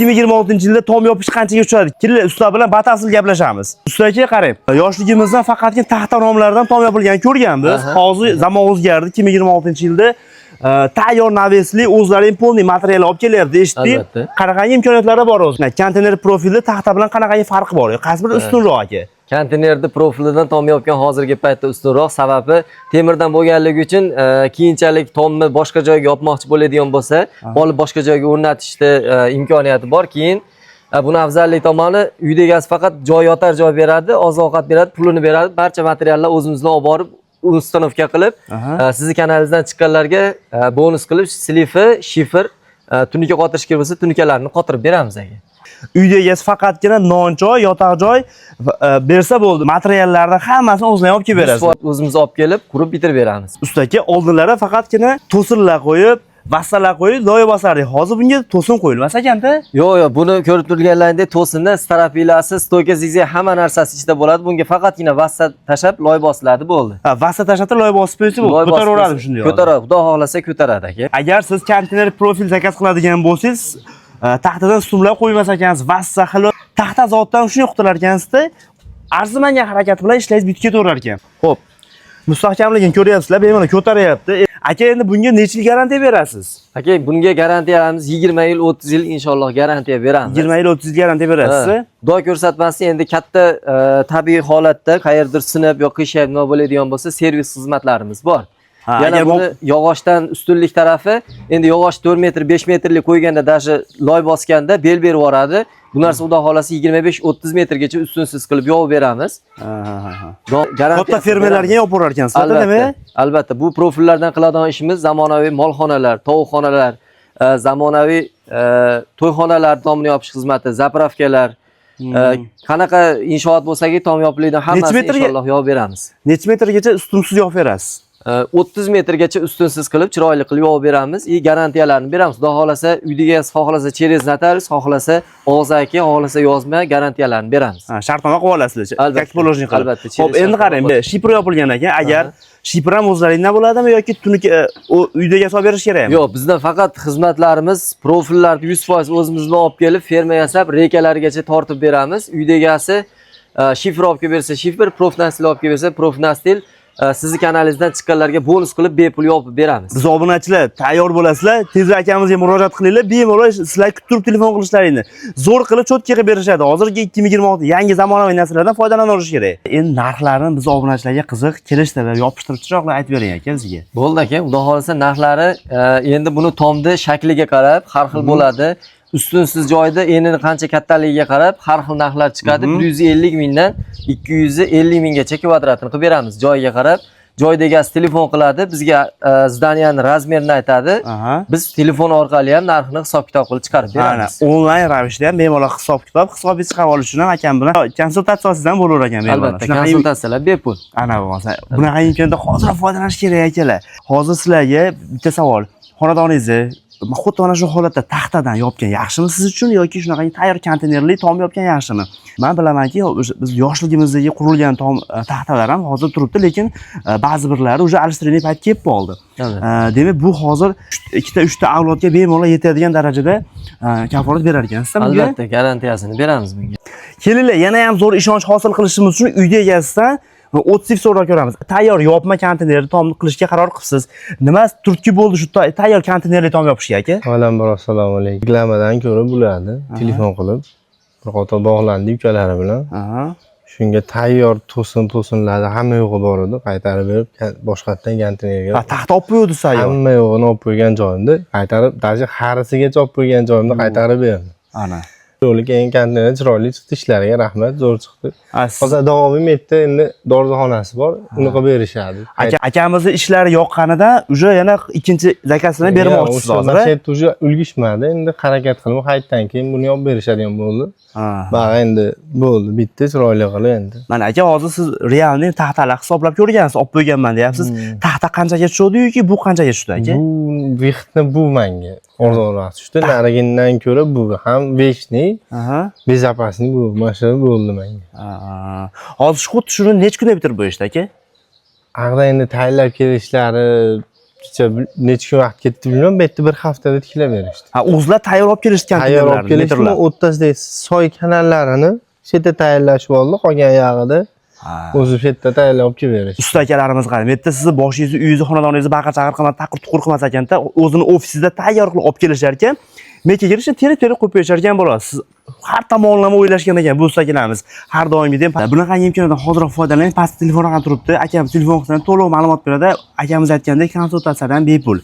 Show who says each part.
Speaker 1: 2026-yilda tom yopish qanchaga tushadi? Kelinglar, usta bilan batafsil gaplashamiz. Usta aka, qarang. Yoshligimizdan faqatgina taxta romlardan tom yopilgan ko'rganmiz. Hozir zamon o'zgardi. 2026-yilda tayyor навес li, o'zlarining полный material olib kelyapti, eshitdik.
Speaker 2: Albatta.
Speaker 1: Qanaqangi imkoniyatlari bor o'zi? Konteyner profilda taxta bilan qanaqangi farqi bor? Qaysi biri ustunroq, aka?
Speaker 2: Konteynerni profilidan tom yopgan hozirgi paytda ustunroq. Sababi temirdan bo'lganligi uchun keyinchalik tomni boshqa joyga yopmoqchi bo'ladigan bo'lsa, olib boshqa joyga o'rnatishni imkoniyati bor. Keyin buni afzallik tomoni, uyda egasi faqat joy, yotar joy beradi, oziq ovqat beradi, pulini beradi, barcha materiallar o'zimizdan olib borib установка qilib, sizni kanalingizdan chiqqanlarga bonus qilib slifi, shifer, tunuka qotirish kerak bo'lsa, tunukalarni qotirib beramiz, aka.
Speaker 1: Uyda egasi faqatgina non choy, yotoq joy bersa bo'ldi. Materiallarni hammasini o'zlari olib kelib berasiz.
Speaker 2: 100% o'zimiz olib kelib, qurib bitirib beramiz.
Speaker 1: Usta aka, oldinlari faqatgina to'sinlar qo'yib, vassalar qo'yib, loy bosardik. Hozir bunga to'sin qo'yilmas ekanda.
Speaker 2: Yo'q, buni ko'rib turganlaringdek to'sindan стропила si, стойка zigzag, hamma narsasi ichida bo'ladi. Bunga faqatgina vassa tashlab loy bosiladi, bo'ldi.
Speaker 1: Ha, vassa tashlab loy bosib qo'ysa bo'ldi.
Speaker 2: Loy bosib
Speaker 1: Ko'taraveradi
Speaker 2: qo'ysa-
Speaker 1: shunday.
Speaker 2: Ko'taradi, xudo xohlasa ko'taradi, aka.
Speaker 1: Agar siz konteyner profil заказ qiladigan bo'lsangiz, taxtadan ustunlar qo'ymas ekansiz, vassa xilo taxta zotdan shunday qutular ekansizda, arzimagan harakat bilan ishlaysiz, bitib ketaverar ekan. Xo'p. Mustahkamligini ko'ryapsizlar, bemalol ko'taryapti. Aka, endi bunga necha yil garantiya berasiz?
Speaker 2: Aka, bunga garantiyamiz 20 yil, 30 yil inshaalloh garantiya beramiz.
Speaker 1: 20 yil, 30 yil garantiya berasiz.
Speaker 2: Ha, Xudo ko'rsatmasin, endi katta tabiiy holatda qayerdir sinib yo qiyshayib nima bo'ladigan bo'lsa, servis xizmatlarimiz bor.
Speaker 1: Ha,
Speaker 2: Yana
Speaker 1: agar
Speaker 2: buni yog'ochdan ustunlik tarafi, endi yog'och 4 metr, 5 metrlik qo'yganda, даже loy bosganda bel berib yuboradi. Bu narsa xudo xohlasa 25-30 metrgacha ustunsiz qilib yopib beramiz.
Speaker 1: Ha, ha, ha.
Speaker 2: Garantiyasini
Speaker 1: Katta fermerlarga
Speaker 2: beramiz.
Speaker 1: yopib ekansiz,
Speaker 2: Albatta,
Speaker 1: demak.
Speaker 2: albatta. Bu profillardan qiladigan ishimiz zamonaviy molxonalar, tovuqxonalar, zamonaviy to'yxonalar tomini yopish xizmati, заправка lar, qanaqa inshoot bo'lsaki, tom yopiladigan hammasini inshaalloh yopib beramiz.
Speaker 1: Necha metrgacha ustunsiz yopib berasiz?
Speaker 2: 30 metrgacha ustunsiz qilib, chiroyli qilib yopib beramiz и garantiyalarni beramiz. Xudo xohlasa, uyda egasi xohlasa через notarius, xohlasa og'zaki, xohlasa yozma garantiyalarni beramiz.
Speaker 1: Ha, shartnoma qilib olasizlar.
Speaker 2: Albatta,
Speaker 1: Как положено qilib.
Speaker 2: albatta,
Speaker 1: Xo'p,
Speaker 2: через
Speaker 1: endi
Speaker 2: shartnoma.
Speaker 1: Qarang, shifer yopilgan ekan. Agar shifer ham o'zlaringdan bo'ladimi yoki tunuka u uydaga solib berish kerakmi?
Speaker 2: Yo'q, bizdan faqat xizmatlarimiz profillarni 100% o'zimizdan olib kelib, ferma yasab, reykalarigacha tortib beramiz. Uyda egasi shifer olib kelib bersa, shifer, профнастил olib kelib bersa, профнастил, sizni kanalingizdan chiqqanlarga bonus qilib bepul yopib beramiz.
Speaker 1: Biz obunachilar tayyor bo'lasizlar, tezroq akamizga murojaat qilinglar, bemalol sizlar kutib turib telefon qilishlaringni. Zo'r qilib чётко qilib berishadi. Hozirgi 2026 yangi zamonaviy narsalardan foydalanaverish kerak. Endi narxlarini biz obunachilarga qiziq, kelishdilar, yopishtirib chiroqli aytib bering, aka, bizga.
Speaker 2: Bo'ldi, aka, xudo xohlasa narxlari endi buni tomni shakliga qarab har xil bo'ladi. Ustunsiz joyda enini qancha kattaligiga qarab har xil narxlar chiqadi. 150 mingdan 250 minggacha kvadratini qilib beramiz joyiga qarab. Joyda egasi telefon qiladi, bizga здания ni размер ini aytadi. Biz telefon orqali ham narxini hisob kitob qilib chiqarib
Speaker 1: Ana,
Speaker 2: beramiz.
Speaker 1: Onlayn ravishda ham bemalol hisob kitob, hisobga chiqarib olish uchun ham akam bilan konsultatsiya olsangiz ham bo'laver ekan bemalol.
Speaker 2: Albatta, konsultatsiyalar bepul.
Speaker 1: Ana bo'lmasa, bunaqa imkoniyatdan hozir foydalanish kerak, akalar. Hozir sizlarga bitta savol. Xonadoningizni xuddi mana shu holatda taxtadan yopgan yaxshimi siz uchun yoki shunaqa tayyor konteynerli tom yopgan yaxshimi? Man bilamanki, o'sha biz yoshligimizdagi qurilgan tom taxtalar ham hozir turibdi, lekin ba'zi birlari уже alishtiradigan payt kelib qoldi. Demak, bu hozir ikkita, uchta avlodga bemalol yetadigan darajada kafolat berar ekansizda bunga.
Speaker 2: Albatta, garantiyasini beramiz bunga.
Speaker 1: Kelinglar, yana ham zo'r ishonch hosil qilishimiz uchun uyda egasidan отзыв so'rab ko'ramiz. Tayyor yopma konteynerni tom qilishga qaror qilibsiz. Nima turtki bo'ldi shu tayyor konteynerli tom yopishga, aka?
Speaker 3: Avvalambor, assalomu alaykum. Reklamadan ko'rib bularni telefon qilib bir qator bog'landik ukalari bilan. Shunga tayyor to'sin to'sinlarni hamma yo'g'i bor edi. Qaytarib berib, boshqatdan konteynerga
Speaker 1: Ha, taxta olib qo'yuvdi tayyor.
Speaker 3: Hamma yo'g'ini olib qo'ygan joyimda qaytarib, даже harisigacha olib qo'ygan joyimda qaytarib berdim.
Speaker 1: Ana.
Speaker 3: Yo'li keyin konteyner chiroyli chiqdi, ishlariga rahmat, zo'r chiqdi.
Speaker 1: Ha,
Speaker 3: Hozir davomiy yerda endi dorixonasi bor, uni qilib berishadi.
Speaker 1: Aka, akamizni ishlari yoqqanida уже yana ikkinchi заказ ini bermoqchisiz
Speaker 3: O'sha
Speaker 1: hozir.
Speaker 3: mana
Speaker 1: A?
Speaker 3: shu yerda уже ulgishmadi, endi harakat qilib qaytdan keyin buni olib berishadigan bo'ldi. Bag'a endi bo'ldi, bitta chiroyli qilib endi.
Speaker 1: Mana aka, hozir siz реальный taxtalar hisoblab ko'rgansiz, olib qo'yganman deyapsiz. Taxta qanchaga tushdi yoki bu qanchaga tushdi, aka?
Speaker 3: Bu vixtni bu menga arzonroq tushdi. Narigindan ko'ra bu ham вечный, безопасный bu, mana shu bo'ldi menga.
Speaker 1: Hozir xuddi shuni necha kunda bitirib qo'yishdi, aka?
Speaker 3: Ag'da endi tayinlab kelishlari Picha necha kun vaqt ketdi bilmayman, bu yerda bir haftada tiklab berishdi.
Speaker 1: Ha, o'zlar tayyor olib kelishgan.
Speaker 3: Tayyor olib kelishdi, o'rtasidagi soy kanallarini shu yerda tayyorlashib oldi, qolgan yog'ida o'zi shu yerda tayyorlab olib kelib berishdi.
Speaker 1: Usta akalarimiz qarang, bu yerda sizni boshingizni, uyingizni, xonadoningizni baqir chaqir qilmay, taqir tuqur qilmas ekanda, o'zini ofisida tayyor qilib olib kelishar ekan. Meka kelishda terib terib qo'yib berishar ekan bo'ladi. Siz har tomonlama o'ylashgan ekan bu usta akalarimiz. Har doimgidek bunaqa imkoniyatdan hoziroq foydalaning. Pastda telefon raqami turibdi. Akam telefon qilsangiz to'liq ma'lumot beradi. Akamiz aytgandek, konsultatsiyadan bepul.